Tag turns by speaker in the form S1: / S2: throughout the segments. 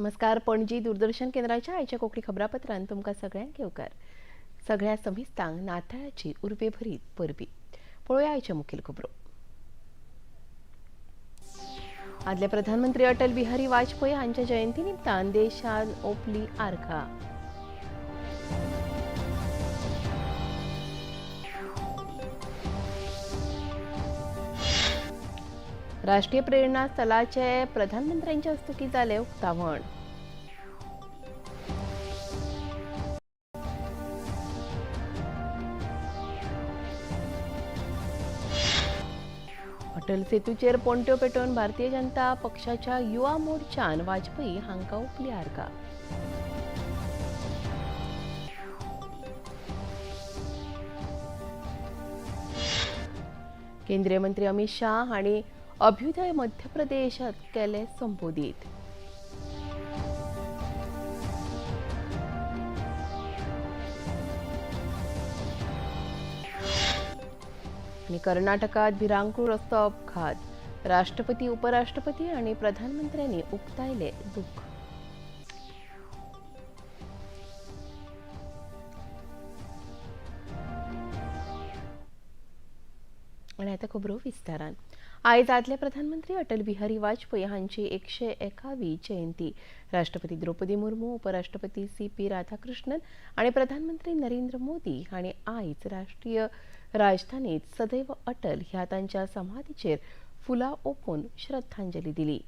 S1: नमस्कार. पणजी दूरदर्शन केंद्राच्या आयच्या कोंकणी खबरापत्रान तुमकां सगळ्यांक येवकार. सगळ्या समिस्तांक नाताळाची उर्बेभरीत परबी. पळोवया आयच्यो मुखेल खबरो. आदले प्रधानमंत्री अटल बिहारी वाजपेयी हांच्या जयंती निमतान देशान ओंपली आर्गां. राष्ट्रीय प्रेरणा स्थलाचे प्रधानमंत्र्यांच्या हस्तुकीं जालें उक्तावण. अटल सेतूचेर पणट्यो पेटोवन भारतीय जनता पक्षाच्या युवा मोर्चान वाजपेयी हांकां ओंपली आर्गां. केंद्रीय मंत्री अमित शाह हांणी अभ्युदय मध्य प्रदेशात केले संबोधीत. आनी कर्नाटकात भिरांकूळ रस्तो अपघात. राष्ट्रपती, उपराष्ट्रपती आनी प्रधानमंत्र्यांनी उक्तायले दुख्ख. आनी आतां खबरो विस्तारान. आयज आदले प्रधानमंत्री अटल बिहारी वाजपेयी हांची 101वी जयंती. राष्ट्रपती द्रौपदी मुर्मू, उपराष्ट्रपती सी.पी. राधाकृष्णन आनी प्रधानमंत्री नरेंद्र मोदी हांणी आयज राष्ट्रीय राजधानीत सदैव अटल ह्या तांच्या समाधीचेर फुलां ओंपून श्रद्धांजली दिली.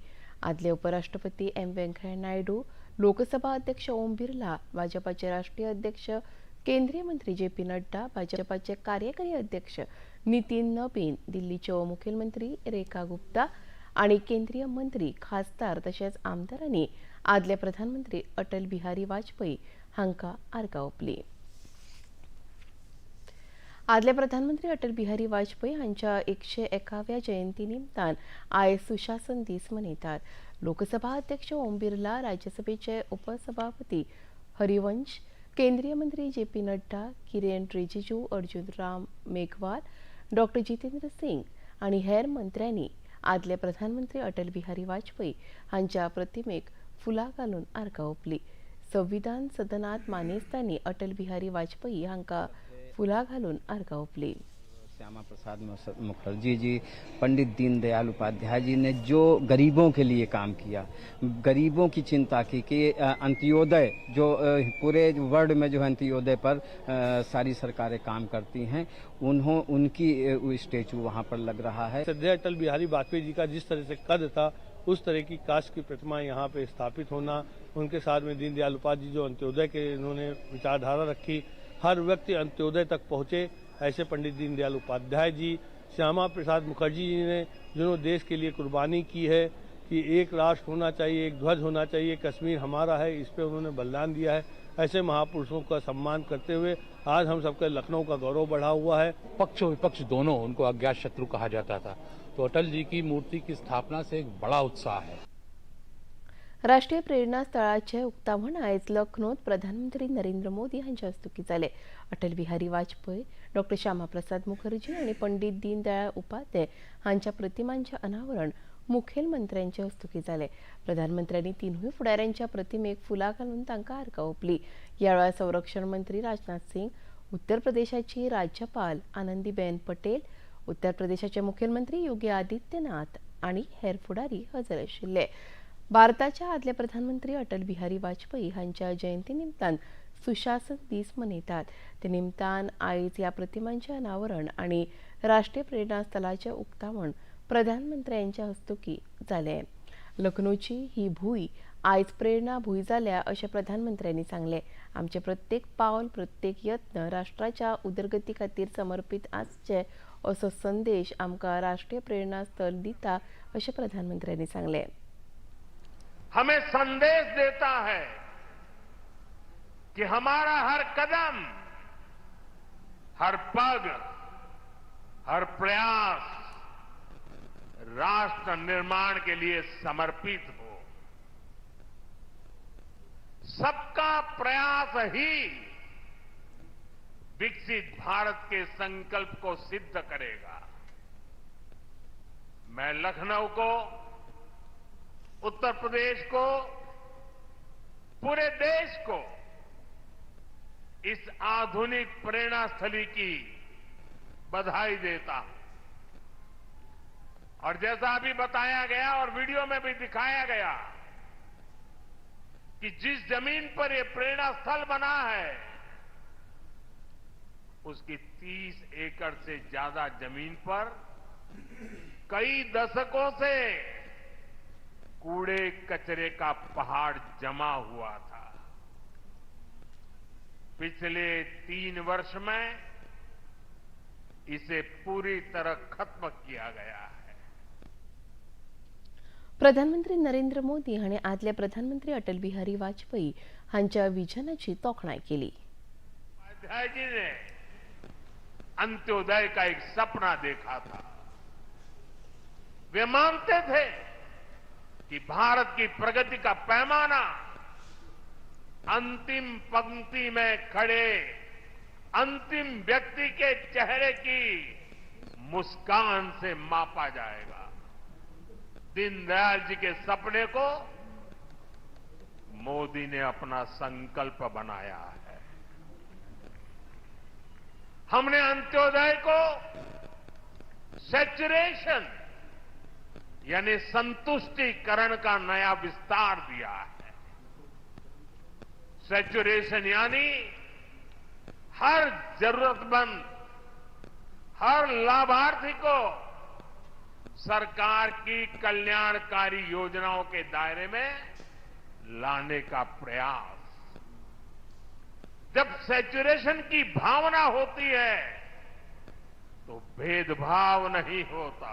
S1: आदले उपराष्ट्रपती एम व्यंकय्या नायडू, लोकसभा अध्यक्ष ओम बिर्ला, भाजपाचे राष्ट्रीय अध्यक्ष केंद्रीय मंत्री जे पी नड्डा, भाजपाचे कार्यकारी अध्यक्ष नितीन नबीन, दिल्लीच्यो मुखेलमंत्री रेखा गुप्ता आनी केंद्रीय मंत्री, खासदार तशेंच आमदारांनी आदले प्रधानमंत्री अटल बिहारी वाजपेयी हांकां आर्गां ओंपली. आदले प्रधानमंत्री अटल बिहारी वाजपेयी हांच्या 101व्या जयंती निमतान आयज सुशासन दीस मनयतात. लोकसभा अध्यक्ष ओम बिर्ला, राज्यसभेचे उपसभापती हरिवंश, केंद्रीय मंत्री J P Nadda, Kiren Rijiju, Arjun Ram Meghwal, doctor Jitendra Singh आनी हेर मंत्र्यांनी आदले प्रधानमंत्री अटल बिहारी वाजपेयी हांच्या प्रतिमेक फुलां घालून आर्गां ओंपली. संविधान सदनांत मानेस्तांनी अटल बिहारी वाजपेयी हांकां फुलां घालून आर्गां ओंपली.
S2: श्यामा प्रसाद मुखर्जी जी, पंडित दीनदयाल उपाध्याय जी ने जो गरीबों के लिए काम किया, गरीबों की चिंता की कि अंत्योदय जो पूरे वर्ल्ड में जो अंत्योदय पर सारी सरकारें काम करती हैं, उनकी स्टेचू वहां पर लग रहा है।
S3: श्रद्धेय अटल बिहारी वाजपेयी जी का जिस तरह से कद था, उस तरह की कांस्य की प्रतिमा यहाँ पे स्थापित होना, उनके साथ में दीनदयाल उपाध्याय जी जो अंत्योदय के इन्होंने विचारधारा रखी, हर व्यक्ति अंत्योदय तक पहुँचे, ऐसे पंडित दीनदयाल उपाध्याय जी, श्यामा प्रसाद मुखर्जी जी ने जिन्होंने देश के लिए कुर्बानी की है कि एक राष्ट्र होना चाहिए, एक ध्वज होना चाहिए, कश्मीर हमारा है, इस पे उन्होंने बलिदान दिया है। ऐसे महापुरुषों का सम्मान करते हुए आज हम सबके लखनऊ का गौरव बढ़ा हुआ है।
S4: पक्ष और विपक्ष दोनों उनको अज्ञात शत्रु कहा जाता था, तो अटल जी की मूर्ति की स्थापना से एक बड़ा उत्साह है।
S1: राष्ट्रीय प्रेरणा स्थळाचे उक्तावण आयज लखनौत प्रधानमंत्री नरेंद्र मोदी हांच्या हस्तुकीं जालें. अटल बिहारी वाजपेयी, डॉक्टर श्यामा प्रसाद मुखर्जी आनी पंडित दीनदयाळ उपाध्याय हांच्या प्रतिमांचें अनावरण मुखेलमंत्र्यांचे हस्तुकीं जालें. प्रधानमंत्र्यांनी तिनूय फुडाऱ्यांच्या प्रतिमेक फुलां घालून तांकां आर्गां ओंपली. ह्या वेळार संरक्षण मंत्री राजनाथ सिंग, उत्तर प्रदेशाची राज्यपाल आनंदीबेन पटेल, उत्तर प्रदेशाचे मुखेलमंत्री योगी आदित्यनाथ आनी हेर फुडारी हजर आशिल्ले. भारताच्या आदले प्रधानमंत्री अटल बिहारी वाजपेयी हांच्या जयंती निमतान सुशासन दीस मनयतात. ते निमतान आयज ह्या प्रतिमांचें अनावरण आनी राष्ट्रीय प्रेरणा स्थलाचें उक्तावण प्रधानमंत्र्यांच्या हस्तुकीं जालें. लखनौची ही भूंय आयज प्रेरणा भूंय जाल्या अशें प्रधानमंत्र्यांनी सांगलें. आमचें प्रत्येक पावल, प्रत्येक यत्न राष्ट्राच्या उदरगती खातीर समर्पीत आसचे असो संदेश आमकां राष्ट्रीय प्रेरणा स्थल दिता अशें प्रधानमंत्र्यांनी सांगलें.
S5: हमें संदेश देता है कि हमारा हर कदम, हर पग, हर प्रयास राष्ट्र निर्माण के लिए समर्पित हो। सबका प्रयास ही विकसित भारत के संकल्प को सिद्ध करेगा। मैं लखनऊ को, उत्तर प्रदेश को पूरे देश को इस आधुनिक प्रेरणा स्थली की बधाई देता हूं। और जैसा अभी बताया गया और वीडियो में भी दिखाया गया कि जिस जमीन पर यह प्रेरणा स्थल बना है उसकी 30 एकड़ से ज्यादा जमीन पर कई दशकों से कूड़े कचरे का पहाड़ जमा हुआ था। पिछले 3 वर्ष में इसे पूरी तरह खत्म किया गया है।
S1: प्रधानमंत्री नरेंद्र मोदी हांणी आदले प्रधानमंत्री अटल बिहारी वाजपेयी हांच्या विजनाची तोखणाय केली।
S5: उपाध्याय जी ने अंत्योदय का एक सपना देखा था। वे मानते थे कि भारत की प्रगति का पैमाना अंतिम पंक्ति में खड़े अंतिम व्यक्ति के चेहरे की मुस्कान से मापा जाएगा। दीनदयाल जी के सपने को मोदी ने अपना संकल्प बनाया है। हमने अंत्योदय को सैचुरेशन यानी संतुष्टिकरण का नया विस्तार दिया है। सैचुरेशन यानी हर जरूरतमंद, हर लाभार्थी को सरकार की कल्याणकारी योजनाओं के दायरे में लाने का प्रयास। जब सैचुरेशन की भावना होती है तो भेदभाव नहीं होता।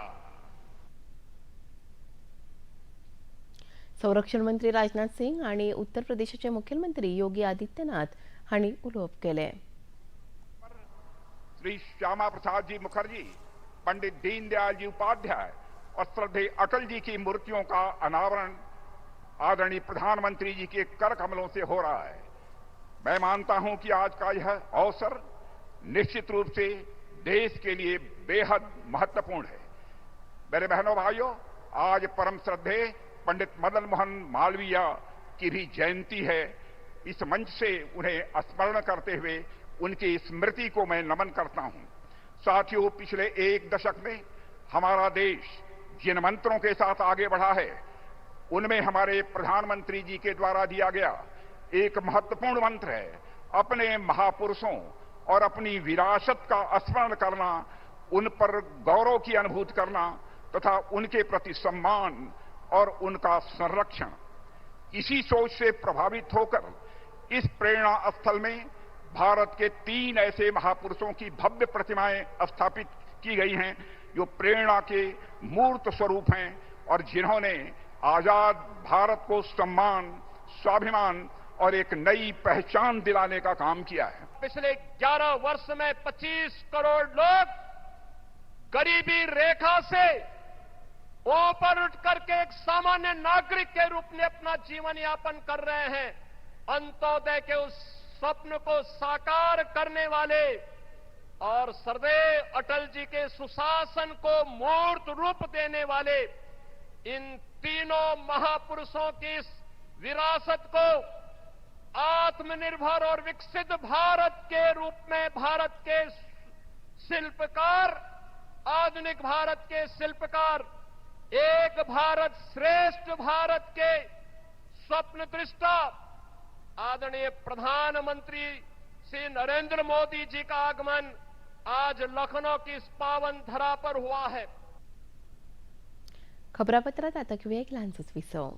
S1: संरक्षण मंत्री राजनाथ सिंग आणि उत्तर प्रदेशाचे मुख्यमंत्री योगी आदित्यनाथ हांणी उलोवप केलें।
S6: श्री श्यामा प्रसाद जी मुखर्जी, पंडित दीनदयाल जी उपाध्याय और श्रद्धेय अटल जी की मूर्तियों का अनावरण आदरणीय प्रधानमंत्री जी के कर कमलों से हो रहा है। मैं मानता हूं कि आज का यह अवसर निश्चित रूप से देश के लिए बेहद महत्वपूर्ण है। मेरे बहनों भाइयों, आज परम श्रद्धेय पंडित मदन मोहन मालवीय की भी जयंती है। इस मंच से उन्हें स्मरण करते हुए उनकी स्मृति को मैं नमन करता हूं। साथियों, पिछले एक दशक में हमारा देश जिन मंत्रों के साथ आगे बढ़ा है उनमें हमारे प्रधानमंत्री जी के द्वारा दिया गया एक महत्वपूर्ण मंत्र है, अपने महापुरुषों और अपनी विरासत का स्मरण करना, उन पर गौरव की अनुभूति करना तथा उनके प्रति सम्मान और उनका संरक्षण। इसी सोच से प्रभावित होकर इस प्रेरणा स्थल में भारत के 3 ऐसे महापुरुषों की भव्य प्रतिमाएं स्थापित की गई हैं जो प्रेरणा के मूर्त स्वरूप हैं और जिन्होंने आजाद भारत को सम्मान, स्वाभिमान और एक नई पहचान दिलाने का काम किया है।
S7: पिछले 11 वर्ष में 25 करोड़ लोग गरीबी रेखा से ऊपर उठ करके एक सामान्य नागरिक के रूप में अपना जीवन यापन कर रहे हैं। अंत्योदय के उस स्वप्न को साकार करने वाले और सदैव अटल जी के सुशासन को मूर्त रूप देने वाले इन तीनों महापुरुषों की इस विरासत को आत्मनिर्भर और विकसित भारत के रूप में भारत के शिल्पकार, आधुनिक भारत के शिल्पकार, एक भारत श्रेष्ठ भारत के स्वप्न दृष्टा आदरणीय प्रधानमंत्री श्री नरेंद्र मोदी जी का आगमन आज लखनऊ की इस पावन धरा पर हुआ है।
S1: खबरापत्रात आता घेऊया एक ल्हानसोच विसव।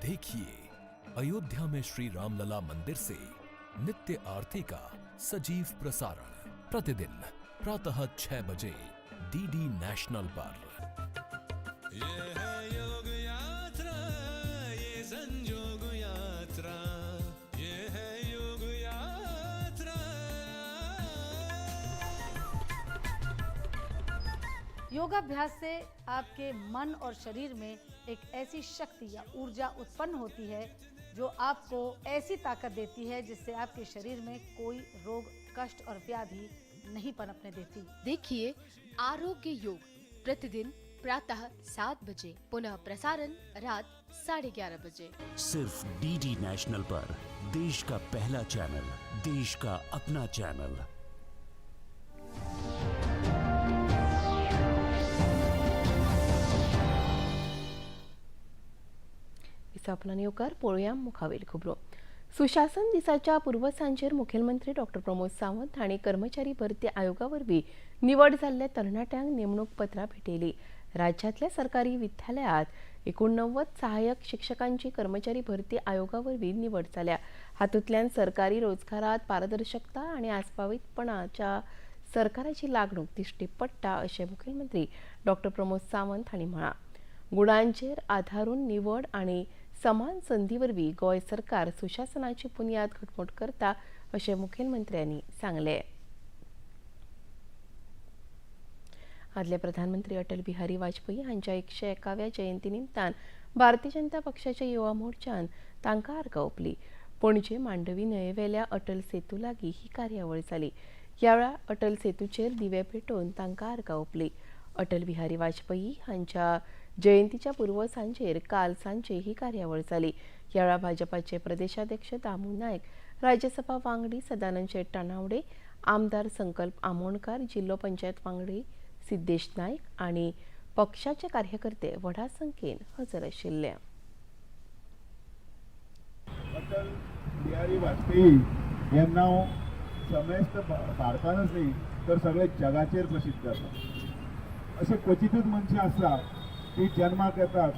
S8: देखिए अयोध्या में श्री रामलला मंदिर से नित्य आरती का सजीव प्रसारण प्रतिदिन प्रातः 6 बजे डीडी नेशनल पर।
S9: ये है योग यात्रा, ये संजोग यात्रा, ये है योग यात्रा।
S10: योगाभ्यास से आपके मन और शरीर में एक ऐसी शक्ति या ऊर्जा उत्पन्न होती है जो आपको ऐसी ताकत देती है जिससे आपके शरीर में कोई रोग, कष्ट और व्याधि नहीं पनपने देती।
S11: देखिए आरोग्य योग प्रतिदिन प्रातः 7 बजे, पुनः प्रसारण रात 11:30 बजे।
S12: सिर्फ डीडी नेशनल पर, देश का पहला चैनल, देश का अपना चैनल।
S1: विसापना येवकार पळोवया मुखावेल खबरो। सुशासन दिसाच्या पूर्वसांजेर मुखेलमंत्री डॉक्टर प्रमोद सावंत हांणी कर्मचारी भरती आयोगा वरवीं निवड जाल्ल्या तरणाट्यांक नेमणूक पत्रां भेटयली। राज्यांतल्या सरकारी विद्यालयांत 89 सहाय्यक शिक्षकांची कर्मचारी भरती आयोगा वरवीं निवड जाल्या। हातूंतल्यान सरकारी रोजगारांत पारदर्शकता आनी आस्पावीतपणाच्या सरकाराची लागणूक दिश्टी पडटा अशें मुखेलमंत्री डॉक्टर प्रमोद सावंत हांणी म्हळां। गुणांचेर आधारून निवड आनी समान संदी वरवीं गोंय सरकार सुशासनाची बुन्याद घटमूट करता अशें मुखेलमंत्र्यांनी सांगलें। आदले प्रधानमंत्री अटल बिहारी वाजपेयी हांच्या 101व्या जयंती निमतान भारतीय जनता पक्षाच्या युवा मोर्चान तांकां आर्गां ओंपली। पणजे मांडवी न्हंयेवेल्या अटल सेतू लागीं ही कार्यावळ जाली। ह्या वेळार अटल सेतूचेर दिवे पेटोवन तांकां आर्गां ओंपली। अटल बिहारी वाजपेयी हांच्या जयंतीच्या पूर्वसांजेर काल सांजे ही कार्यावळ जाली। ह्या वेळार भाजपाचे प्रदेशाध्यक्ष दामू नायक, राज्यसभा वांगडी सदानंद शेट तानावडे, आमदार संकल्प आमोणकार, जिल्लो पंचायत वांगडी सिद्धेश नायक आनी पक्षाचे कार्यकर्ते व्हडा संख्येन हजर आशिल्ले।
S13: अटल बिहारी वाजपेयी हे नाव समेस्त भारतानच न्ही तर सगळे जगाचेर प्रसिद्ध आसा। अशे क्वचितूच मनशां आसा ती जन्माक येतात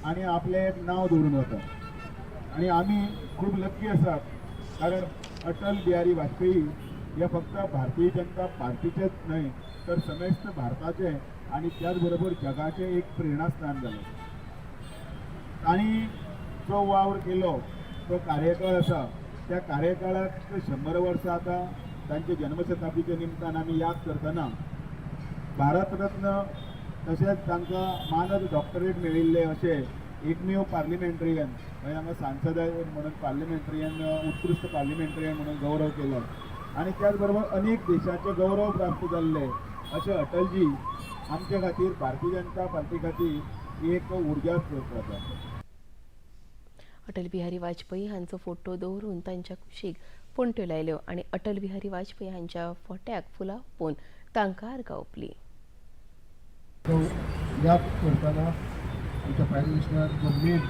S13: आनी आपलें एक नांव दवरून वतात आनी आमी खूब लक्की आसात, कारण अटल बिहारी वाजपेयी हे फक्त भारतीय जनता पार्टीचेच न्हय तर समेस्त भारताचें आनी त्याच बरोबर जगाचें एक प्रेरणास्थान जालें। तांणी जो वावर केलो तो कार्यकाळ आसा त्या कार्यकाळाक 100 वर्सां आतां तांचे जन्मशताब्दीच्या निमतान आमी याद करतना भारतरत्न तशेंच तांकां मानद डॉक्टरेट मेळिल्ले अशे एकमेव पार्लिमेंट्रियन, म्हणजे हांगा सांसद म्हणून पार्लिमेंट्रियन, उत्कृश्ट पार्लिमेंट्रियन म्हणून गौरव केलो आनी त्याच बरोबर अनेक देशाचे गौरव प्राप्त जाल्ले अशे अटलजी आमचे खातीर, भारतीय जनता पार्टी खातीर एक उर्जा स्रोत आसा।
S1: अटल बिहारी वाजपेयी हांचो फोटो दवरून तांच्या कुशीक पणट्यो लायल्यो आनी अटल बिहारी वाजपेयी हांच्या फोट्याक फुलां ओंपून तांकां आर्गां ओंपली।
S13: तो याद करतना आमच्या प्रायम मिनिस्टर जो मेन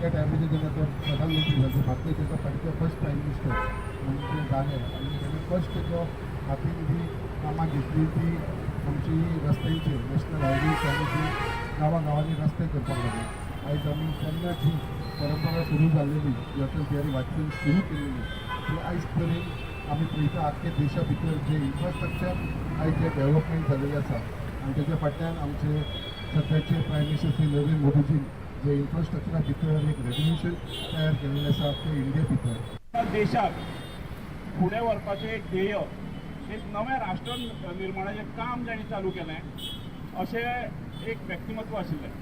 S13: त्या टायमाचेर जेन्ना तो प्रधानमंत्री जालो, भारतीय जनता पार्टीचे फर्स्ट प्रायम मिनिस्टर म्हणून ते जाले आनी तेणी फर्स्ट जो हातीन जी कामां घेतली ती आमची रस्त्यांचेर, नॅशनल हायवेज आनी ती गांवां गांवांनी रस्ते करपाक लागले। आयज आमी तेन्ना जी परंपरा सुरू जाल्लेली, जी अटल बिहारी वाजपेयी सुरू केलेली, ती आयज पर्यंत आमी पळयता आख्खे देशा भितर जे इन्फ्रास्ट्रक्चर आयज जे डेव्हलपमेंट जाल्लेलें आसा आनी तेच्या फाटल्यान आमचे सद्याचे प्रायम मिनिस्टर श्री नरेंद्र मोदीजीन जे इन्फ्रास्ट्रक्चरा भितर एक रेव्होल्युशन तयार केल्लें आसा ते इंडिये भितर
S14: देशाक फुडें व्हरपाचें एक ध्येय, एक नवें राष्ट्र निर्माणाचें काम जाणें चालू केलें अशें एक व्यक्तिमत्व आशिल्लें।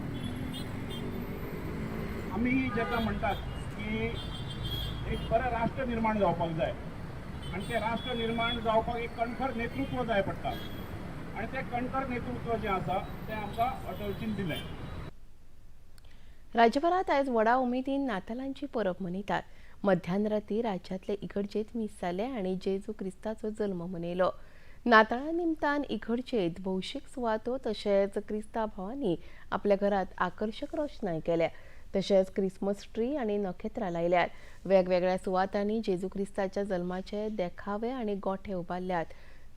S14: आमी जेन्ना म्हणटात की एक बरें राष्ट्र निर्माण जावपाक जाय आनी तें राष्ट्र निर्माण जावपाक एक कणखर नेतृत्व जाय पडटा आनी तें कणखर नेतृत्व जें आसा तें आमकां अटलजीन दिलें।
S1: राज्यभरात आयज व्हडा उमेदीन नातालांची परब मनयतात। मध्यान राती राज्यांतले इगर्जेंत मीस जालें आनी जेजू क्रिस्ताचो जल्म मनयलो। नाताळा निमतान इगर्जेंत भौशीक सुवातो तशेंच क्रिस्तांव भावांनी आपल्या घरांत आकर्शक रोशनाय केल्या, तशेंच क्रिसमस ट्री आनी नखेत्रां लायल्यात। वेगवेगळ्या सुवातांनी जेजू क्रिस्ताच्या जल्माचे देखावे आनी गोठे उबारल्यात।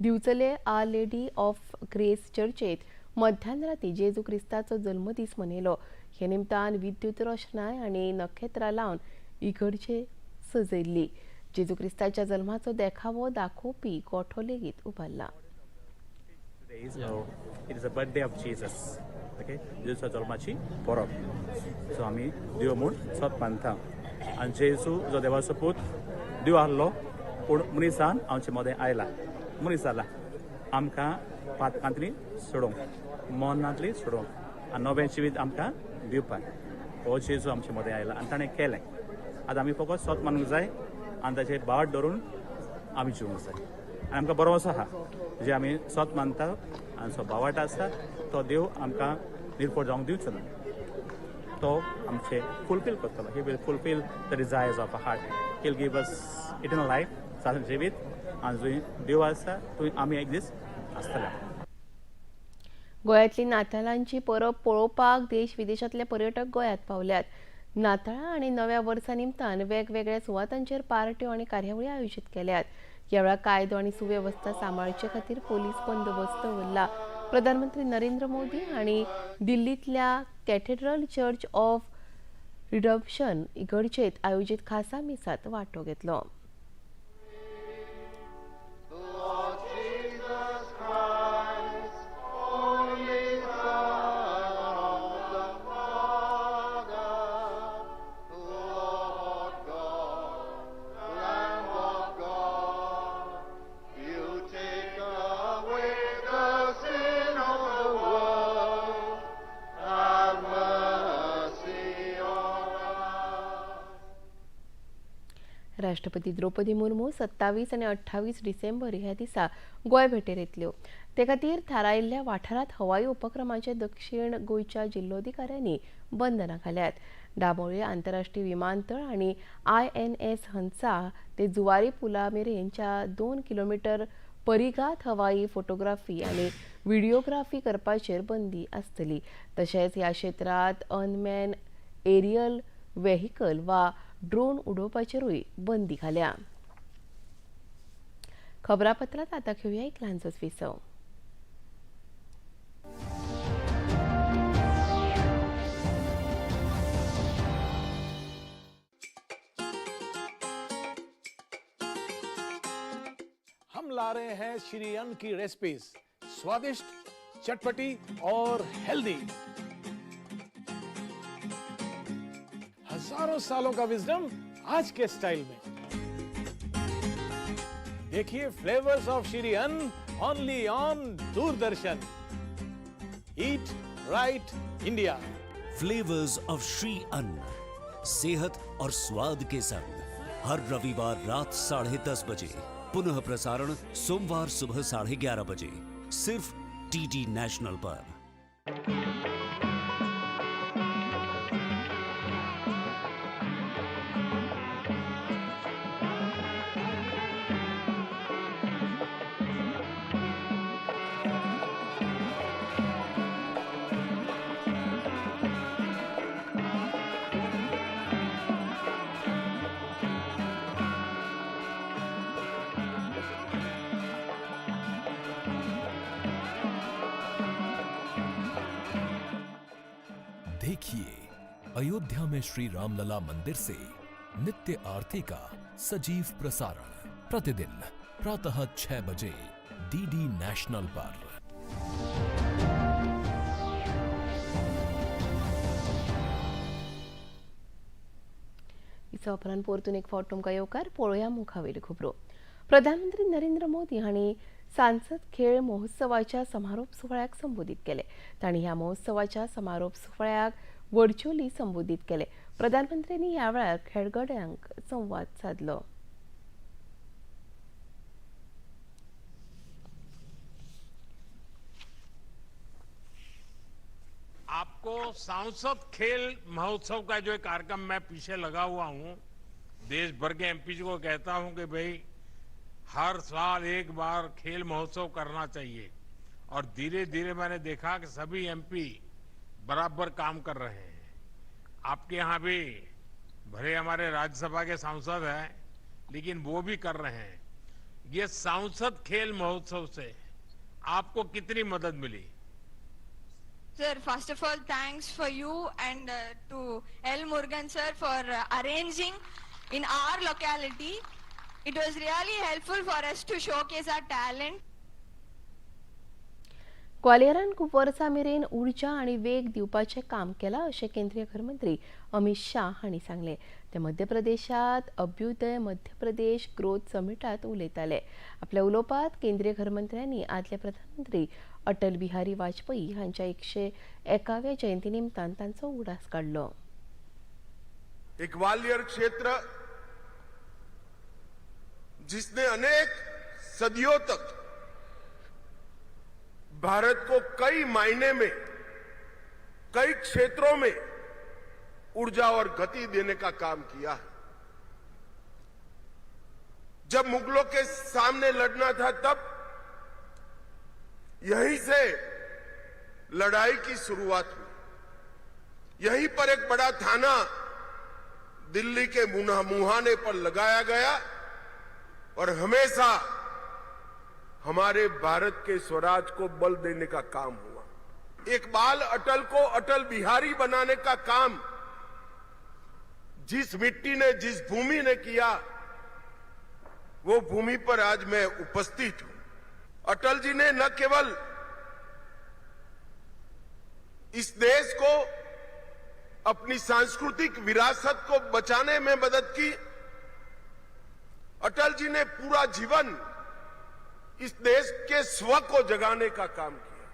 S1: दिवचले are lady of grace चर्चेत मध्यान राती जेजू क्रिस्ताचो जल्मदीस मनयलो। हे निमतान विद्युत रोशनाय आनी नखेत्रां लावन इगर्जे सजयल्ली। जेजू क्रिस्ताच्या जल्माचो देखावो दाखोवपी गोठो लेगीत उबारला।
S15: It is a birthday of Jesus. Okay, जेजूच्या जल्माची परब. सो आमी देव म्हूण सत मानता आनी जेजू जो देवाचो पूत देव आहलो पूण मनीसान आमचे मदें आयला, मनीस जाला आमकां पातकांतली सोडोवंक, मनांतली सोडोवंक आनी नवें जिवीत आमकां दिवपाक. हो जेजू आमचे मदें आयला आनी ताणें केलें. आतां आमी फकत सत मानूंक जाय आनी ताचेर बाट धरून आमी जिवूंक जाय. आनी आमकां बरो असो आहा जे आमी सत मानता आनी सो बावाट आसा तो देव आमकां निर्फळ जावंक दिवचो ना, तो आमचें फुलफील करतलो. He will fulfil the desires of a heart. He will give us eternal life, साधन जिवीत. आनी जंय देव आसा थंय आमी एक दीस आसतले.
S1: गोंयांतली नातालांची परब पळोवपाक देश विदेशांतले पर्यटक गोंयांत पावल्यात. नाताळां आनी नव्या वर्सा निमतान वेगवेगळ्या सुवातांचेर पार्ट्यो आनी कार्यावळी आयोजीत केल्यात. ह्या वेळार कायदो आनी सुवेवस्था सांबाळचे खातीर पोलीस बंदोबस्त दवरला. प्रधानमंत्री नरेंद्र मोदी हांणी दिल्लींतल्या कॅथेड्रल चर्च ऑफ रिडम्पशन इगर्जेंत आयोजीत खासा मिसांत वांटो घेतलो. राष्ट्रपती द्रौपदी मुर्मू 27 आनी 28 डिसेंबर ह्या दिसा गोंय भेटेर येतल्यो. ते खातीर थारायिल्ल्या वाठारांत हवाई उपक्रमाचे दक्षिण गोंयच्या जिल्लोधिकाऱ्यांनी बंधनां घाल्यात. दाबोळे आंतरराष्ट्रीय विमानतळ आनी INS Hansa ते जुवारी पुला मेरेनच्या 2 किलोमिटर परिघात हवाई फोटोग्राफी आनी व्हिडिओग्राफी करपाचेर बंदी आसतली. तशेंच ह्या क्षेत्रांत अनमॅन एरियल व्हेकल वा ड्रोन उडोवपाचेरूय बंदी घाल्या. खबरापत्रांत आतां घेवया एक ल्हानसोच विसव.
S16: हम ला रहे हैं श्री अन्न की रेसिपीज, स्वादिष्ट, चटपटी और हेल्दी. हजारों सालों का विजडम आज के स्टाइल में. देखिए flavours of Shri Anna only on Doordarshan. Eat right India.
S12: Flavours of Shri Anna, सेहत और स्वाद के संग, हर रविवार रात 10:30 बजे, पुनः प्रसारण सोमवार सुबह 11:30 बजे, सिर्फ डीडी नेशनल पर.
S8: देखिए अयोध्या में श्री रामलला मंदिर से नित्य आरती का सजीव प्रसारण प्रतिदिन प्रातः 6 बजे डीडी नेशनल पर.
S1: इस उपरांत परतून एक फावट तुमकां येवकार. पळोवया मुखावेल्यो खबरो. प्रधानमंत्री नरेंद्र मोदी हांणी सांसद खेळ महोत्सवाच्या समारोप सुवाळ्याक संबोधीत केले. तांणी ह्या महोत्सवाच्या समारोप सुवाळ्याक व्हर्च्युअली संबोधीत केले. प्रधानमंत्र्यांनी ह्या वेळार खेळगड्यांक संवाद सादलो.
S5: आपको सांसद खेल महोत्सव का जो कार्यक्रम मैं पीछे लगा हुआ हूं, देश भर के एमपी को कहता हूं कि भाई हर साल एक बार खेल महोत्सव करना चाहिए, और धीरे धीरे मैंने देखा कि सभी एमपी बराबर काम कर रहे हैं। आपके यहाँ भी भले हमारे राज्यसभा के सांसद हैं, लेकिन वो भी कर रहे हैं। ये सांसद खेल महोत्सव से आपको कितनी मदद Mili?
S17: Sir, first of all, thanks for you and to L. Murugan sir for arranging in our locality. It was really helpful for us to showcase our talent.
S1: ग्वालियरान खूब वर्सां मेरेन उर्जा आनी वेग दिवपाचें काम केलां अशें केंद्रीय घरमंत्री अमित शाह हांणी सांगलें. ते मध्य प्रदेशांत अभ्युदय मध्य प्रदेश ग्रोथ समिटांत उलयताले. आपल्या उलोवपांत केंद्रीय घरमंत्र्यांनी आदले प्रधानमंत्री अटल बिहारी वाजपेयी हांच्या 101व्या जयंती निमतान तांचो उगडास काडलो.
S5: ग्वालियर क्षेत्र जिसने अनेक सदियों तक भारत को कई मायने में, कई क्षेत्रों में ऊर्जा और गति देने का काम किया है। जब मुगलों के सामने लड़ना था तब यहीं से लड़ाई की शुरुआत हुई। यहीं पर एक बड़ा थाना दिल्ली के मुहाने पर लगाया गया और हमेशा हमारे भारत के स्वराज को बल देने का काम हुआ। एक बाल अटल को अटल बिहारी बनाने का काम जिस मिट्टी ने, जिस भूमि ने किया, वो भूमि पर आज मैं उपस्थित हूं। अटल जी ने न केवल इस देश को अपनी सांस्कृतिक विरासत को बचाने में मदद की, अटल जी ने पूरा जीवन इस देश के स्व को जगाने का काम किया।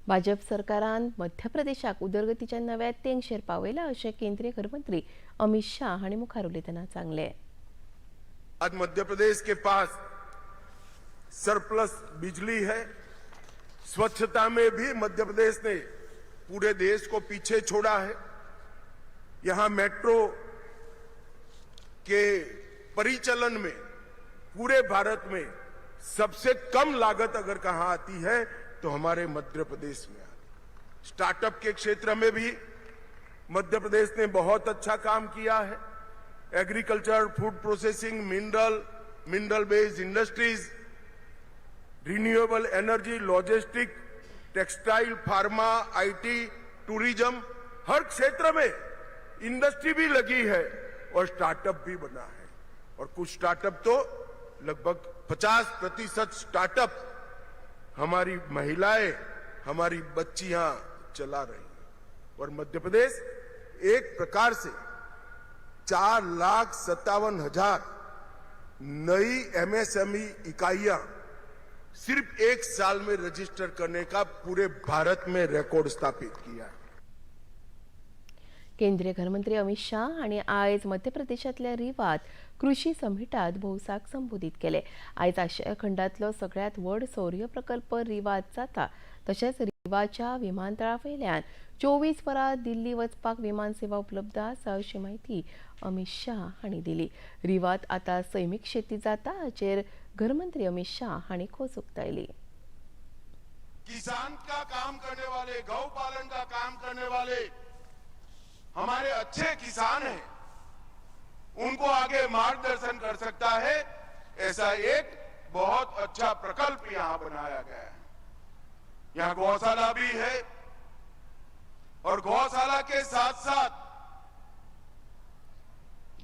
S1: भाजप सरकारान मध्य प्रदेशाक उदरगतीच्या नव्या तेंगशेर पावयला अशें केंद्रीय घरमंत्री अमित शाह हांणी मुखार उलयतना सांगलें.
S5: आज Madhya Pradesh K pass surplus बिजली है। स्वच्छता में भी मध्य प्रदेश ने पूरे देश को पीछे छोड़ा है। यहां मेट्रो के परिचालन में पूरे भारत में सबसे कम लागत अगर कहां आती है तो हमारे मध्य प्रदेश में आती है। स्टार्टअप के क्षेत्र में भी मध्य प्रदेश ने बहुत अच्छा काम किया है। Agriculture, food processing, mineral based industries, renewable energy, logistic, textile, pharma, IT, tourism, हर क्षेत्र में इंडस्ट्री भी लगी है और स्टार्टअप भी बना है। और कुछ स्टार्टअप तो लगभग 50% स्टार्टअप हमारी महिलाएं, हमारी बच्चियां चला रही हैं। और मध्य प्रदेश एक प्रकार से 4,57,000 नई एमएसएमई इकाइयां सिर्फ एक साल में रजिस्टर करने का पूरे भारत में रिकॉर्ड स्थापित किया है।
S1: केंद्रीय घरमंत्री अमित शाह हांणी आयज मध्य प्रदेशांतल्या रिवात कृषी समिटांत भौसाक संबोधीत केले. आयज आशिया खंडांतलो सगळ्यांत व्हड सौर्य प्रकल्प रिवात जाता. तशेंच रिवाच्या विमानतळा वयल्यान 24 वरां दिल्ली वचपाक विमान सेवा उपलब्ध आसा अशी म्हायती अमित शाह हांणी दिली. रिवात आतां सैमीक शेती जाता हाचेर घरमंत्री अमित शाह हांणी खोस उक्तायली.
S5: किसान का काम करने वाले, गौ पालन का काम करने वाले हमारे अच्छे किसान हैं, उनको आगे मार्गदर्शन कर सकता है, ऐसा एक बहुत अच्छा प्रकल्प यहां बनाया गया है। यहां गौशाला भी है और गौशाला के साथ साथ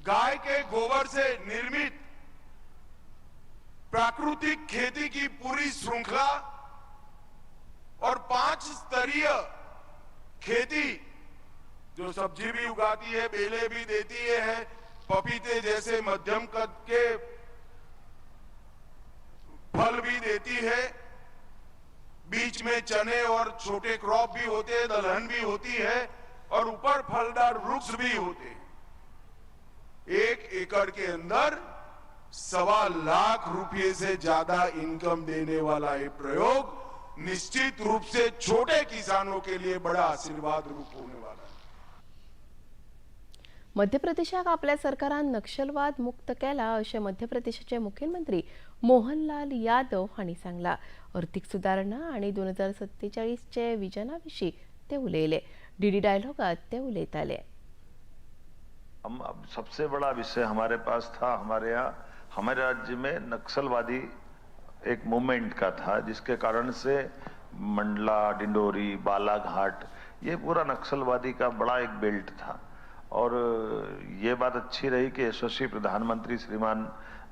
S5: गाय के गोबर से निर्मित प्राकृतिक खेती की पूरी श्रृंखला और 5 स्तरीय खेती जो सब्जी भी उगाती है, बेले भी देती है, पपीते जैसे मध्यम कद के फल भी देती है, बीच में चने और छोटे क्रॉप भी होते हैं, दलहन भी होती है और ऊपर फलदार वृक्ष भी होते हैं। 1 एकड़ के अंदर 1.25 लाख रुपए से ज्यादा इनकम देने वाला ये प्रयोग निश्चित रूप से छोटे किसानों के लिए बड़ा आशीर्वाद रूप होने वाला है।
S1: मध्य प्रदेशाक आपल्या सरकारान नक्षलवाद मुक्त केला अशें मध्य प्रदेशाचे मुखेलमंत्री मोहनलाल यादव हांणी सांगला. अर्थीक सुदारणा आनी 2047चे विजना विशीं ते उलयले. डीडी डायलॉगात ते उलयताले.
S18: हम अब सबसे बड़ा विषय हमारे पास था, हमारे यहाँ हमारे राज्य में नक्सलवादी एक मूवमेंट का था, जिसके कारण से मंडला, डिंडोरी, बालाघाट ये पूरा नक्सलवादी का बड़ा एक बेल्ट था। और ये बात अच्छी रही कि यशस्वी प्रधानमंत्री श्रीमान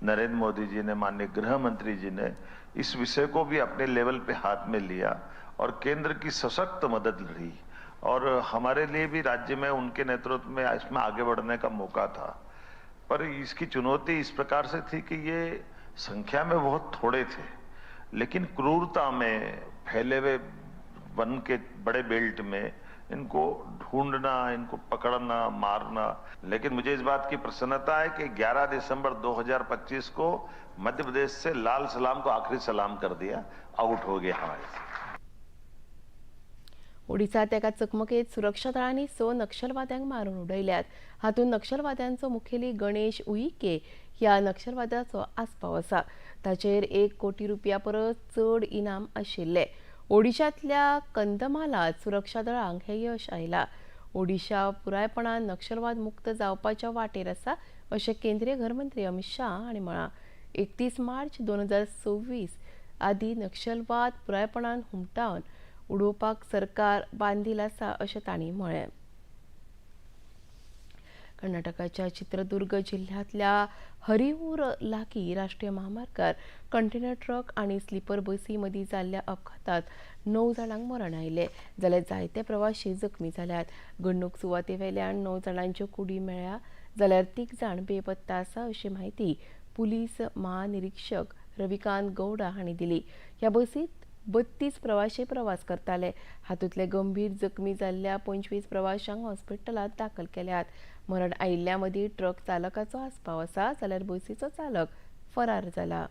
S18: नरेंद्र मोदी जी ने, माननीय गृह मंत्री जी ने इस विषय को भी अपने लेवल पे हाथ में लिया और केंद्र की सशक्त मदद रही और हमारे लिए भी राज्य में उनके नेतृत्व में इसमें आगे बढ़ने का मौका था। पर इसकी चुनौती इस प्रकार से थी कि ये संख्या में बहुत थोड़े थे, लेकिन क्रूरता में फैले हुए वन के बड़े बेल्ट में इनको ढूंढना, इनको पकड़ना, मारना। लेकिन मुझे इस बात की प्रसन्नता है कि 11 दिसंबर 2025 को मध्य प्रदेश से लाल सलाम को आखिरी सलाम कर दिया, आउट हो गया हमारे से।
S1: ओडिसात एका चकमकेत सुरक्षा दळांनी 6 नक्षलवाद्यांक मारून उडयल्यात। हातूंत नक्षलवाद्यांचो मुखेली गणेश उईके ह्या नक्षलवाद्याचो आस्पाव आसा। ताचेर 1 कोटी रुपया परस चड इनाम आशिल्लें। ओडिशांतल्या कंदमालात सुरक्षा दळांक हें यश आयलां। ओडिशा पुरायपणान नक्षलवाद मुक्त जावपाच्या वाटेर आसा अशें केंद्रीय घरमंत्री अमित शाह हांणी म्हळां। 31 मार्च 2026 आदी नक्षलवाद पुरायपणान हुमटावन उडोवपाक सरकार बांधील आसा अशें तांणी म्हळें। कर्नाटकाच्या चित्रदुर्ग जिल्ह्यांतल्या हरिहूर लागीं राष्ट्रीय महामार्गार कंटेनर ट्रक आनी स्लीपर बसी मदीं जाल्ल्या अपघातांत 9 जाणांक मरण आयलें, जाल्यार जायते प्रवाशी जखमी जाल्यात। घडणूक सुवाते वेल्यान 9 जाणांच्यो कुडी मेळ्ळ्या, जाल्यार 3 जाण बेपत्ता आसा अशी म्हायती पुलीस महानिरीक्षक रविकांत गौडा हांणी दिली। ह्या बसींत 32 प्रवाशी प्रवास करताले। हातूंतले गंभीर जखमी जाल्ल्या 25 प्रवाशांक हॉस्पिटलांत दाखल केल्यात। मरण आयिल्ल्या मदीं ट्रक चालकाचो आस्पाव आसा, जाल्यार बसीचो चालक फरार जाला।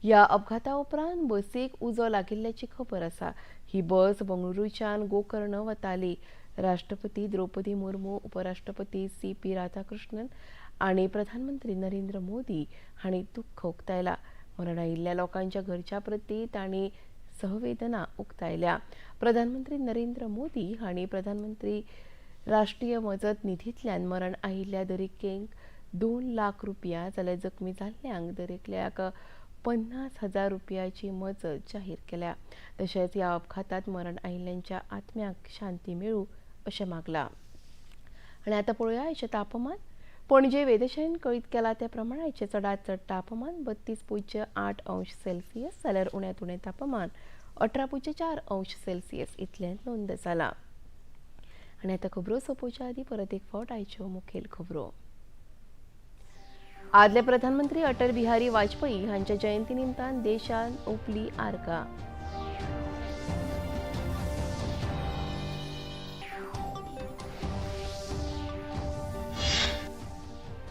S1: ह्या अपघाता उपरांत बसीक उजो लागिल्ल्याची खबर आसा। ही बस बंगळुरूच्यान गोकर्ण वताली। राष्ट्रपती द्रौपदी मुर्मू, उपराष्ट्रपती CP Radhakrishnan आनी प्रधानमंत्री नरेंद्र मोदी हांणी दुख्ख उक्तायला। मरण आयिल्ल्या लोकांच्या घरच्या प्रती तांणी सहवेदना उक्तायल्या। प्रधानमंत्री नरेंद्र मोदी हांणी प्रधानमंत्री राष्ट्रीय मजत निधींतल्यान मरण आयिल्ल्या दरेकेक 2 लाख रुपया, जाल्यार जखमी जाल्ल्यांक दरेकल्याक 50,000 रुपयाची मजत जाहीर केल्या। तशेंच ह्या अपघातांत मरण आयिल्ल्यांच्या आत्म्याक शांती मेळूं अशें मागलां। आनी आतां पळोवया आयचें तापमान। पणजे वेधशाळेन कळीत केलां त्या प्रमाण आयचें चडांत चड तापमान 32.8 अंश सेल्सियस, जाल्यार उण्यांत उणें तापमान 18.4 अंश सेल्सियस इतलें नोंद जालां। आनी आतां खबरो सोंपोवच्या आदीं परत एक फावट आयच्यो मुखेल खबरो। आदले प्रधानमंत्री अटल बिहारी वाजपेयी हांच्या जयंती निमतान देशान ओंपली आर्गां।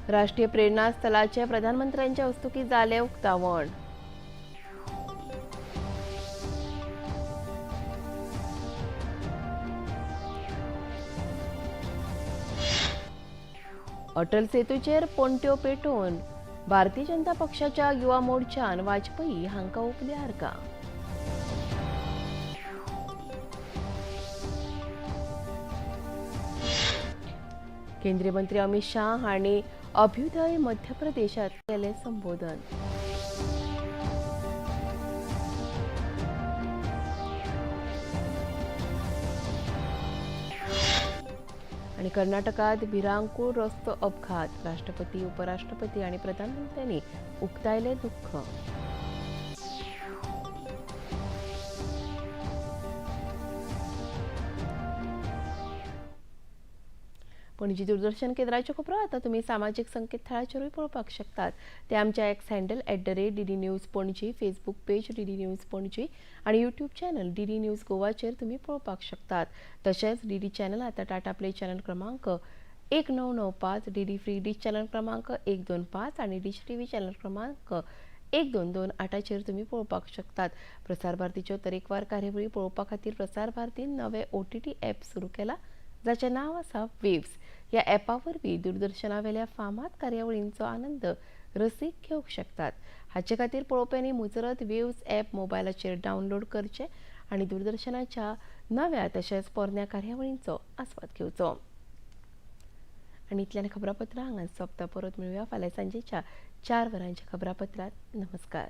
S1: राष्ट्रीय प्रेरणा स्थलाचे प्रधानमंत्र्यांच्या हस्तुकीं जालें उक्तावण। अटल सेतूचेर पणट्यो पेटोवन भारतीय जनता पक्षाच्या युवा मोर्चान वाजपेयी हांकां ओंपली आर्गां। केंद्रीय मंत्री अमित शाह हांणी अभ्युदय मध्य प्रदेशात केलें संबोधन। आनी कर्नाटकात भिरांकूळ रस्तो अपघात, राष्ट्रपती, उपराष्ट्रपती आनी प्रधानमंत्र्यांनी उक्तायलें दुख्ख। पणजी दूरदर्शन केंद्राच्यो खबरो आतां तुमी सामाजीक संकेतथळाचेरूय पळोवपाक शकतात। ते आमच्या X handle @DD News Panaji, Facebook page DD News Panaji आनी यूट्यूब चॅनल DD news गोवाचेर तुमी पळोवपाक शकतात। तशेंच DD channel आतां टाटा प्ले चॅनल क्रमांक 1995, DD free dish channel क्रमांक 125 आनी डिश टीव्ही चॅनल क्रमांक 1228चेर तुमी पळोवपाक शकतात। प्रसार भारतीच्यो तरेकवार कार्यावळी पळोवपा खातीर प्रसार भारतीन नवे OTT app सुरू केला, जाचें नांव आसा वेव्स। ह्या ॲपा वरवीं दूरदर्शनावेल्या फामाद कार्यावळींचो आनंद रसीक घेवंक शकतात। हाचे खातीर पळोवप्यांनी मुजरत वेव्स ॲप मोबायलाचेर डावनलोड करचें आनी दूरदर्शनाच्या नव्या तशेंच पोरण्या कार्यावळींचो आस्वाद घेवचो। आनी इतल्यान खबरापत्रां हांगा सोंपता। परत मेळुया फाल्यां सांजेच्या 4 वरांच्या खबरापत्रांत। नमस्कार।